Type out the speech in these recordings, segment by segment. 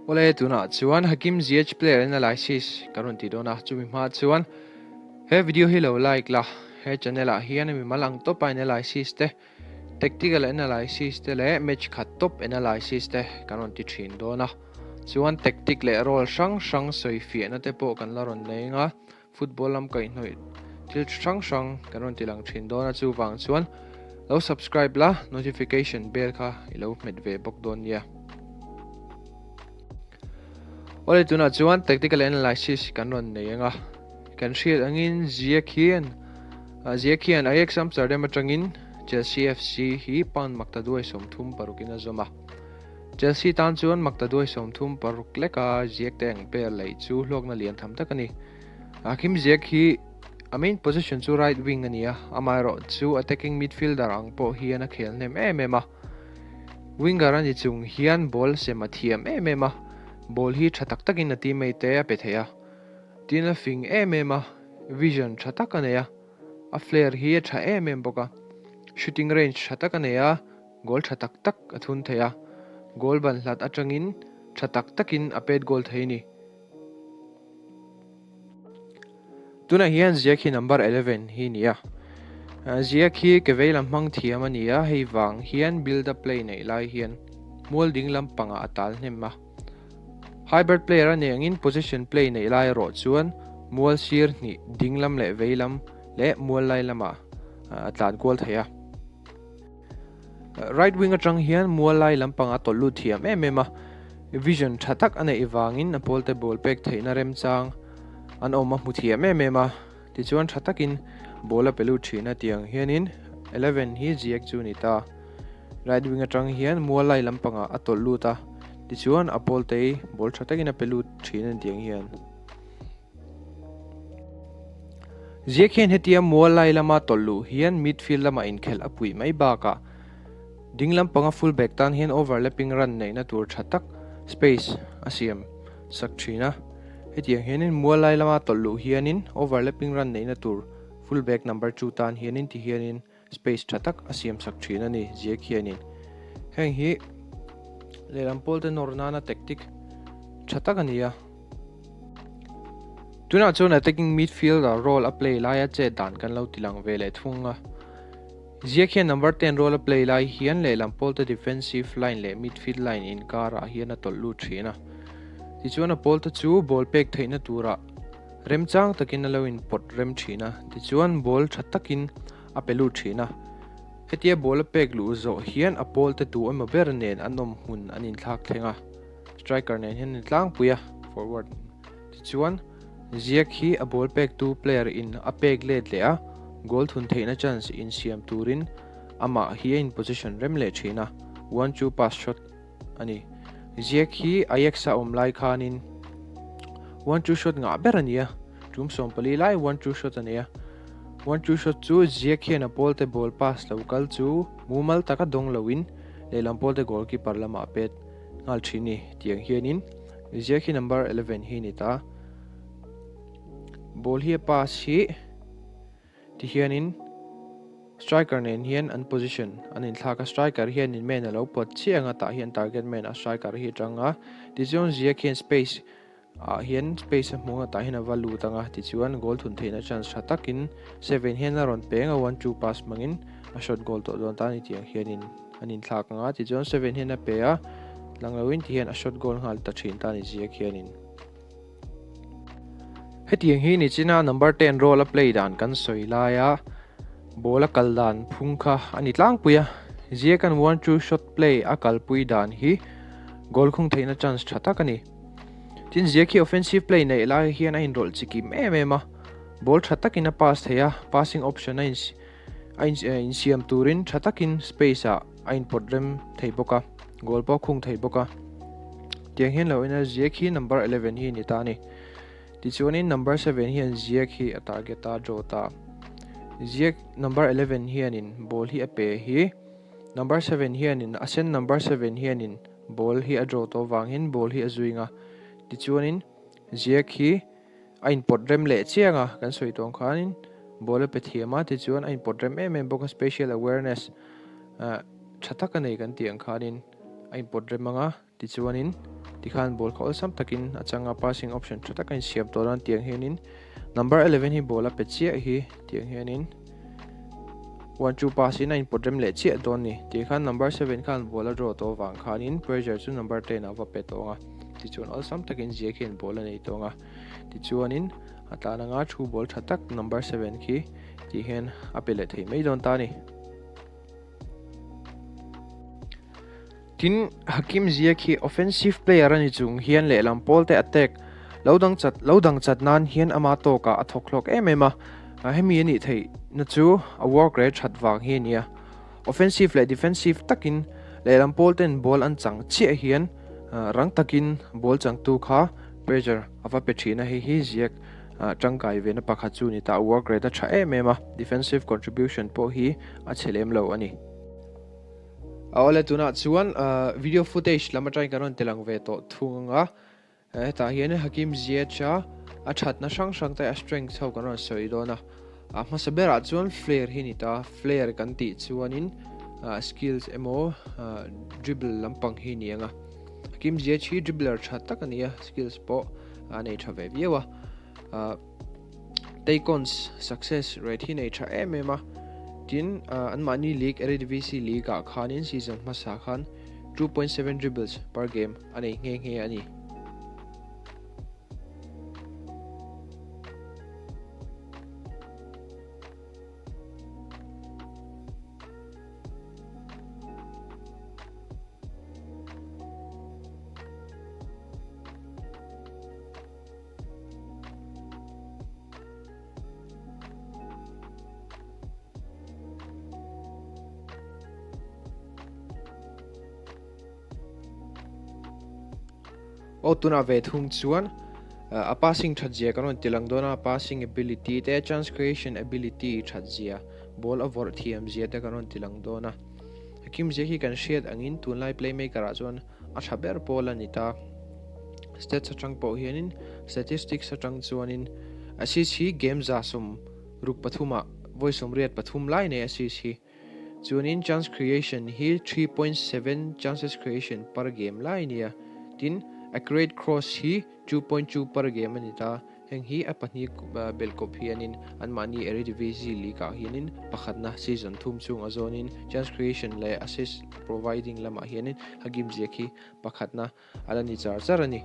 Awle tunah chuan Hakim Ziyech player analysis kan rawn ti dawn a, chumi hma chuan he video hi lo like la, he channel ah hian mimal ang tawpa analysis te, tactical analysis te leh match khat tawp analysis te kan rawn ti thin dawn a, chuan tactic leh role hrang hrang sawi fiahna te pawh kan la rawn nei ang a, Football lam kaihhnawih thil hrang hrang kan rawn ti lang thin dawn a, chuvang chuan lo subscribe la, notification bell kha i lo hmet ve bawk dawn nia. Awle tunah chuan tactical analysis kan rawn nei ang a, kan hriat angin Ziyech hian Ziyech hian Ajax Amsterdam atangin Chelsea FC hi pound makta duai 36 in a zawm a. Chelsea tan chuan maktaduai 36 leka ziak te ang per lei chu hlawkna lian tham tak a ni. Hakim Ziyech hi a main position chu right wing a ni a, amaherawh chu attacking midfielder ang pawh hian a khel hnem em em a. Winger a ni chung hian ball sem a thiam em em a, ball hi tha tak takin a teammate te a pe thei a. Tin a fing em em a, vision tha tak a nei a, a flair hi a tha em em bawk a, shooting range tha tak a nei a, Goal tha tak tak a thun thei a, goal ban hlat atangin tha tak takin a pet goal thei a ni. Tunah hian Ziyech hi number 11 hi a ni a, Ziyech hi ke vei lam hmang thiam a ni a, hei vang hian build up play neih lai hian mual ding lam pangah a tal hnem a. Hybrid player a nih angin position play neih lai erawh chuan mual sir hnih ding lam leh vei lam leh mual lai lamah a tlan kual thei a. Right wing atang hian mual lai lampang a tawlh lut thiam em em a, vision tha tak a neih vangin a pawlte ball pek theihna remchang an awm a hmu thiam em em a, tichuan tha takin ball a pe lut thin a tiang hianin 11 hi Ziyech chu a ni ta. Right wing atang hian mual lai lampangah a tawlh lut a, tichuan a pawlte ball tha takin a pe lut thin a ni tiang hian. Ziak hian hetia mual lai lama tawlh luh hian midfield lama inkhelh a puih mai bakah ding lampanga full back tan hian overlapping run neihna tur tha tak space a siam sak thin a. Hetiang hianin mual lai lama tawlh luh hianin overlapping run neihna tur full back number 2 tan hianin ti hianin Space tha tak a siam sak thin a ni, Ziak hianin. Heng hi lehlam pawlte nawr nana tactic tha tak a ni a. Tunah chuan attacking midfielder role a play laia chet dan kan lo tilang ve leh thung a. Ziak hian number 10 role a play lai hian lehlam pawlte defensive line leh midfield line inkarah hian a tawlh lut thin a. Tichuan a pawlte chu ball pek theihna turah Remchang takin a lo inpawt rem thin a, tichuan ball tha takin a pe lut thin a. Hetia ball a pek luh zawh hian a pawl te tu emaw ber nen an awm hmun an inthlak thleng a, striker nen hian an intlangpui a, forward. Tichuan, Ziyech hi a ball pektu player in a pek let leh a, goal thun theihna chance insiam turin amah hi a in position rem leh thin a, one-two pass shot a ni. Ziyech hi Ajax a awm lai khanin one two shot ngah ber a ni a, tum 14 lai one two shot a nei a. One two shot chu Ziyech hian a pawlte ball pass lo kal chu mumal taka dawng loin lehlam pawlte goalkeeper lamah a pet nghal thin ni. Tiang hianin Ziyech hi number 11 hi a ni ta. Ball hi a pass hi Tihianin striker nen hian an position an inthlak a, striker hianin man a lo pawt chiah ang a, tah hian target man a striker hi a tang a, tichuan Ziyech hian space ah hian space a hmu ang a, tah hian a va lut ang a, tichuan goal thun theihna chance tha takin Seven hian a rawn peng a, one two pass hmangin a shot goal tawh dawn ta a ni tih ang hianin an inthlak ang a, tichuan Seven hian a pe a, lang loin tihian a shot goal nghal ta thin ta a ni Ziyech hianin. Hetiang hi nichina number 10 role a play dan kan sawi laia ball a kal dan phung kha a ni tlangpui a. Ziyech-a'n one two shot play a kalpui dan hi goal khung theihna chance tha tak a ni. Tin, Ziyech hi offensive play neih lai hian a inrawlh chikim em em a, ball tha takin a pass thei a, passing option a a insiam turin tha takin space ah a inpawt rem thei bawk a, goal pawh a khung thei bawk a. Tiang hian lo ina Ziyech hi number 11 hi a ni ta a ni. Tichuanin number 7 hian Ziyech hi a target a, draw ta. Ziyech number 11 hianin ball hi a pe hi number 7 hianin a sen number 7 hianin ball hi a draw tawh avangin ball hi a zuing a. Tichuanin Ziyech hi A inpawt rem leh chiang a, kan sawi tawng khanin ball a pe thiam a, tichuan a inpawt rem em em bawk a, special awareness tha tak a nei kan tih ang khanin a inpawt rem ang a, tichuanin Tikhan ball kha awlsam takin a chang a, passing option tha tak a insiam tawh dawn tiang hianin number 11 hi ball a pe chiah hi tiang hianin 1-2 pass in a inpawt rem leh chiah dawn ni. Tikhan number 7 khan ball a draw tawh avang khanin pressure chu number 10 ah va pe tawh ang a, tichuan awlsam takin Zia khian ball a nei tawh ang a, tichuanin a tlan anga thu ball tha tak number 7 khi tih hian a pe leh thei mai dawn ta a ni. Tin, Hakim Ziyech hi offensive player a ni chung hian lehlam pawl te attack lo dang chat lo dang chat nan hian ama tawkah a thawk hlawk em em a, hemi a nih theih na chu a work rate that vang hi a ni a. Offensive leh defensive takin lehlam pawl ten ball an chang chiah hian rang takin ball changtu kha pressure a va pe thin a, hei hi Ziyech tangkai ve na pakhat chu a ni ta, a work rate a tha em em a, defensive contribution pawh hi a chhe lem lo a ni. Awle tunah chuan video footage lam atangin kan rawn tilang ve tawh thung ang a, hetah hian Hakim Ziyech a a thatna hrang hrang te a strength ho kan rawn sawi dawn a, a hmasa berah chuan flair hi a ni ta, flair kan tih chuanin skills emaw dribble lampang hi a ni ang a, Hakim Ziyech hi dribbler tha tak a ni a, skills pawh a nei tha ve viau a. Taekwon's success rate hi nei tha em em a, tin anmahni league Eredivisie league ah khanin season hmasa khan 2.7 dribbles per game a nei nghe nghe a ni. Aw tunah ve thung chuan a passing that zia kan rawn ti lang dawn a, passing ability te chance creation ability that zia ball a vawrh thiam zia te kan rawn ti lang dawn a. Hakim zia hi kan hriat angin tunlai playmaker ah chuan a tha ber pawl a ni ta. Stats atang pawh hianin statistics atang chuanin assist hi game 163 ah vawi 83 lai nei assist hi. Chuanin chance creation hi 3.7 chances creation per game lai a ni a. Tin, accurate cross hi 2.2 per game a ni ta. Heng hi a pahnih belh kawp hianin anmahni Eredivisie League ah hianin pakhatna season thum chhung a zawnin chance creation leh assist providing lamah hianin Hakim Ziyech hi pakhatna a la ni char char a ni.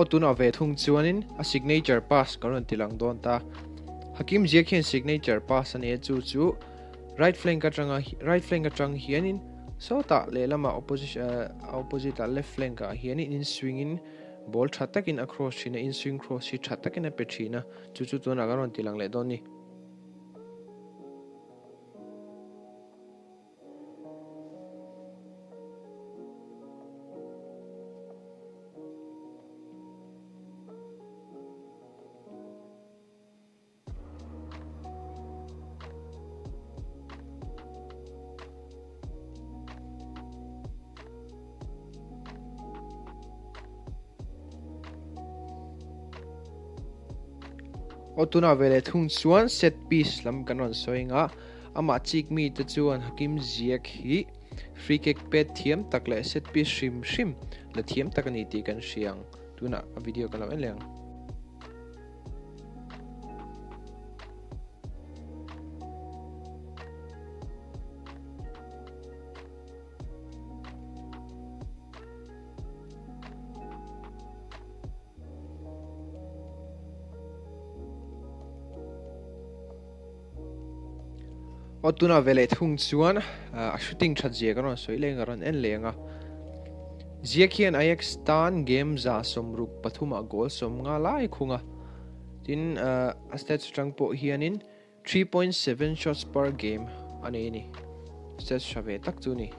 Aw tunah ve thung chuanin a signature pass kan rawn ti lang dawn ta. Hakim Ziyech hian signature pass a nei a chu chu right flank atanga right flank atang hianin sawtah lehlamah opposition opposite ah left flank ah hianin in swing in ball tha takin a cross thin a in swing cross hi tha takin a pe thin a chu chu tunah kan rawn ti lang leh dawn a ni. Aw tunah ve leh thung chuan set piece lam kan rawn sawi ang a, amah chik mite chuan Hakim Ziyech hi free kick pet thiam tak leh set piece hrim hrim la thiam tak a ni tih kan hria ang. Tunah a video kan lo en leh ang. Aw tunah ve leh thung chuan a shooting that zia ka rawn sawi leh ang a rawn en leh ang a. Zia khian Ajax tan game 63 ah goal 50 lai khung a. Tin a stats atang pawh hianin 3.7 shots per game a nei a ni. Stats tha ve tak chu a ni.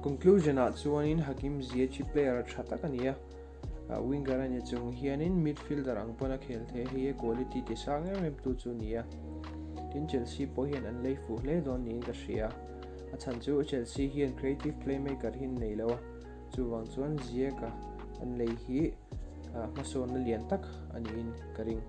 Conclusion ah chuanin Hakim Ziyech hi player tha tak a ni a, winger a ni chung hianin midfielder ang pawn a khel thei a, hei hi quality ti sang em em tu chu a ni a. Tin Chelsea pawh hian an lei fuh hle dawn niin ka hria. A chhan chu Chelsea hian creative playmaker hi an nei lo a, chuvang chuan Ziyech-a an lei hi hmasawnna lian tak a niin ka ring.